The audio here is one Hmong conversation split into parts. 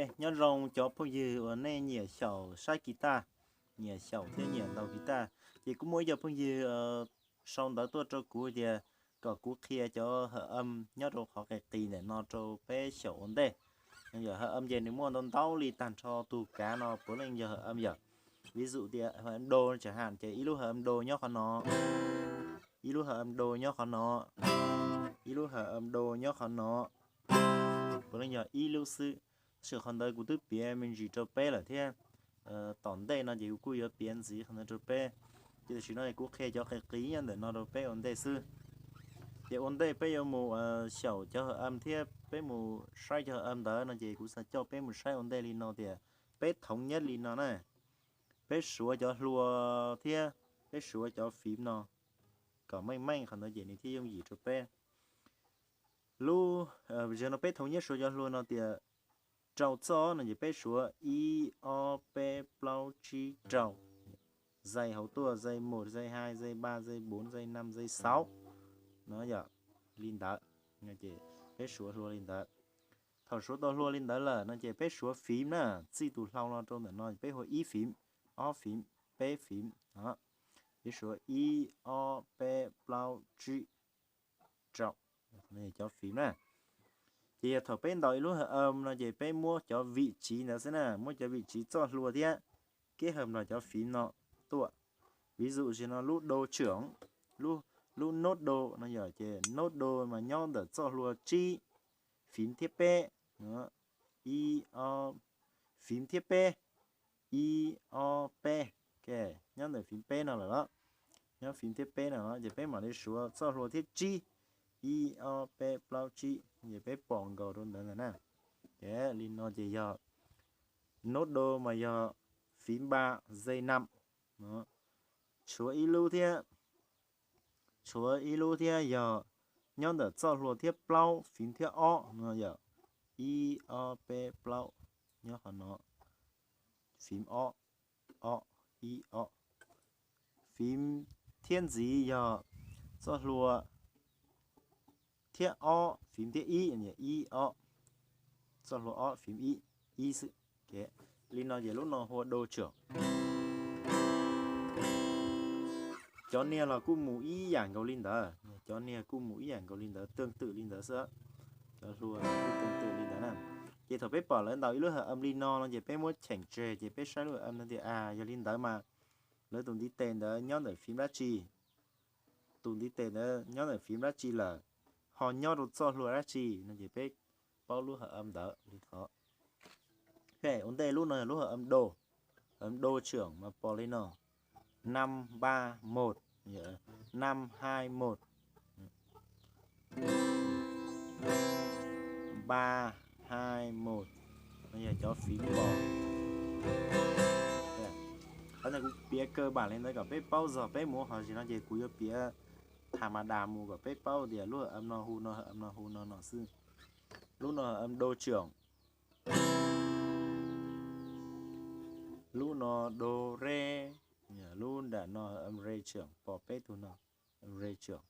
Nyob zoo cov phooj ywg uas nej nyiam xyaum saib kis tas, nyiam xyaum thiab nyiam ntaus kis tas, ces kuj muaj ib co phooj ywg sau ntawv tuaj rau kuv tias kom kuv qhia cov hợp âm nyob rau qhov qis qis ntawm no rau peb xyaum ua ntej. Hợp âm ces nws muaj ntau ntau li tag nrho tus kav no puav leej yog hợp âm yom. Ví dụ tias hợp âm do chẳng hạn ces ib lub hợp âm do nyob qhov no, ib lub hợp âm do nyob qhov no, ib lub hợp âm do nyob qhov no, puav leej yog ib lub xwb. Tab sis qhov ntawd kuv twb piav me ntsis rau peb lawm thiab. Tom ntej no ces kuv kuj yuav piav ntxiv qhov ntawd rau peb. Ces tam sim no kuv qhia cov qis qis nyob ntawm no rau peb ua ntej xwb. Ces ua ntej peb yuav mus xyaum cov hợp âm thiab peb mus saib cov hợp âm ntawd no ces kuv xav coj peb mus saib ua ntej li no tias peb thống nhất li no na. Peb suav cov hlua thiab peb suav cov phím no kom meej meej qhov ntawd ces nws thiaj yooj yim rau peb. Lub, zaum no peb thống nhất suav cov hlua no tias rau txoj no ces peb suav ib ob peb plaub tsib rau, dây hauv tuaj, dây một, dây hai, dây ba, dây bốn, dây năm, dây sáu. No yog li ntawd, peb suav hlua li ntawd. Thaum suav tau hlua li ntawd lawm no ces peb suav phím na, txij tus hlau no rau ntawm no peb hu ib phím, ob phím, peb phím. Peb suav ib ob peb plaub tsib rau, cov phím na. Ces yog thaum peb ntaus ib lub hợp âm no ces peb muab cov vị trí ntawd xwb na, muab cov vị trí txoj hlua thiab kết hợp los cov phím no tuaj. Ví dụ zaum no lub do trưởng, lub nốt do no yog ces nốt do mas nyob ntawm txoj hlua tsib, phím thiab peb, ib ob, phím thiab peb, ib ob peb, nyob ntawm phím peb no lawm los, nyob phím thiab peb no los ces peb mam li suav txoj hlua thiab tsib, ib ob peb plaub tsib, ces peb pom nkaus rau ntawd ntag na. Ces li no ces yog nốt do mas yog phím ba, dây năm, tshuav ib lub thiab, tshuav ib lub thiab yog nyob ntawm txoj hlua thiab plaub, phím thiab ob no yog ib ob peb plaub, nyob qhov no, phím ob, ob, ib ob. Phím thiab ntxiv yog txoj hlua thiab ob, phím thiab ib, ib ob, txoj hlua ob, phím ib, ib xwb. Li no ces lub no hu ua do trưởng. Cov niag los kuj mus ib yam nkaus li ntawd, cov niag kuj mus ib yam nkaus li ntawd, tương tự li ntawd xwb. Cov hlua kuj tương tự li ntawd na. Ces thaum peb pom lawv ntaus ib lub hợp âm li no no ces peb muab cheem tseg ces peb saib lub hợp âm no tias a yog li ntawd mas lawv tus ntiv tes ntawd nyob ntawm phím dab tsi, tus ntiv tes ntawd nyob ntawm phím dab tsi lawm, ho nyob rau txoj hlua dab tsi no ces peb paub lub hợp âm ntawd li qhov. Ua ntej lub no yog lub hợp âm do, hợp âm do trưởng mas pom li no, năm ba một, năm hai một, ba hai một, no yog cov phím pom. Qhov no kuv piav cơ bản li ntawd kom peb paub, txog peb mus hauv zim no ces kuv yuav piav tha ma das mus kom peb paub tias lub hợp âm no hu no, hợp âm no hu no no xwb. Lub no hợp âm do trưởng. Lub no do re, lub nram no hợp âm re trưởng, pom peb tug no, re trưởng,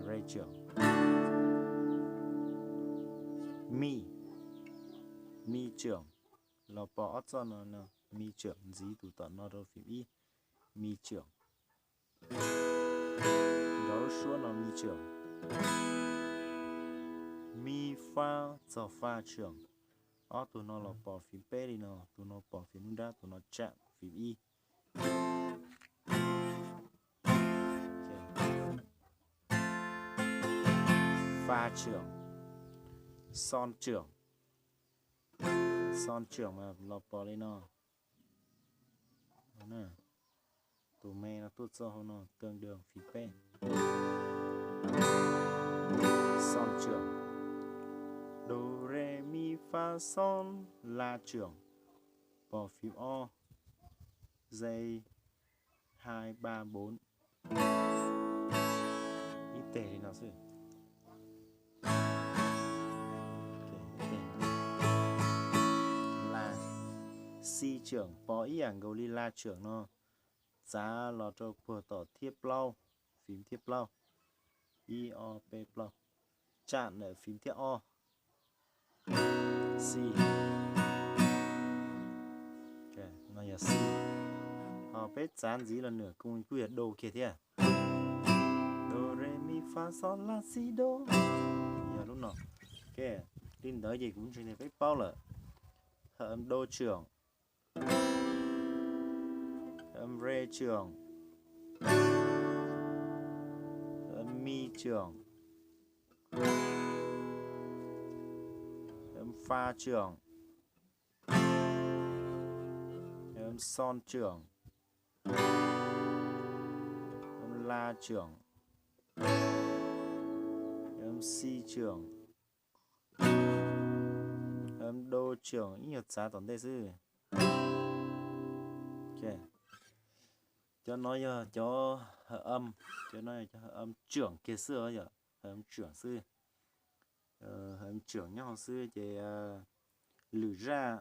re trưởng. Mi, mi trưởng, los pom ob txoj no no, mi trưởng ntxiv tus tom no rau phím ib, mi trưởng. Nrov lub suab no mi trưởng. Mi fa txog fa trưởng. Ob tug no los pom phím peb li no, tus no pom phím nruab nrab, tus no chạm phím ib. Fa trưởng, son trưởng. Son trưởng mas los pom li no. Tus me no tuaj txog hauv no, tương đương phím peb. Son trưởng. Do re mi fa son la trưởng. Pom phím ob. Dây hai ba bốn. Ib teg li no xwb. La, si trưởng pom ib yam nkaus li la trưởng no, txav los rau puag tom thiab plaub, phím thiab plaub, ib ob peb plaub, chạm ntawm phím thiab ob. C. Ok, no yog C. Ho peb txav ntxiv los nws kuj yog do kiag thiab. Do, re, mi, fa, sol, la, si, do. Yog lub no. Ok, li ntawd ces kuv ntseeg tias peb paub lawm. Hợp âm đô trưởng, hợp âm re trưởng, hợp âm mi trưởng, hợp âm fa trưởng, hợp âm sol trưởng, hợp âm la trưởng, hợp âm si trưởng, hợp âm đô trưởng, ib nyuag txav tom ntej xwb. Ok. Cov no yog cov hợp âm, cov no yog cov hợp âm trưởng kiag xwb os, yog hợp âm trưởng xwb. Hợp âm trưởng nyob hauv xwb ces lwm zaj,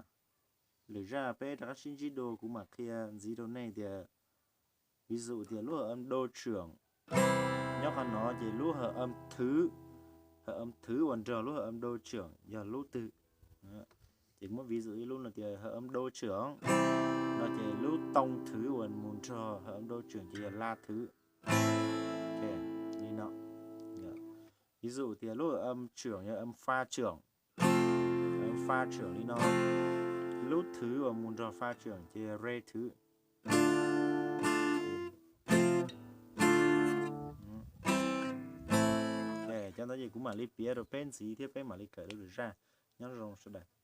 lwm zaj peb rov qab sib ntsib dua kuv mam qhia ntxiv rau nej tias, ví dụ tias lub hợp âm đô trưởng nyob qhov no ces lub hợp âm thứ, hợp âm thứ uas nrog lub hợp âm đô trưởng yog lub twg. Ces muab ví dụ ib lub no tias hợp âm đô trưởng no ces lub tông thứ uas mus nrog hợp âm đô trưởng ces yog la thứ. Ok, li no. Ví dụ tias lub hợp âm trưởng yog âm fa trưởng, hợp âm fa trưởng li no, lub thứ uas mus nrog fa trưởng ces re thứ. Ok, cov ntawd ces kuv mam li piav rau peb ntxiv thiab peb mam li kawm lwm zaj. Nyob zoo sawv daws.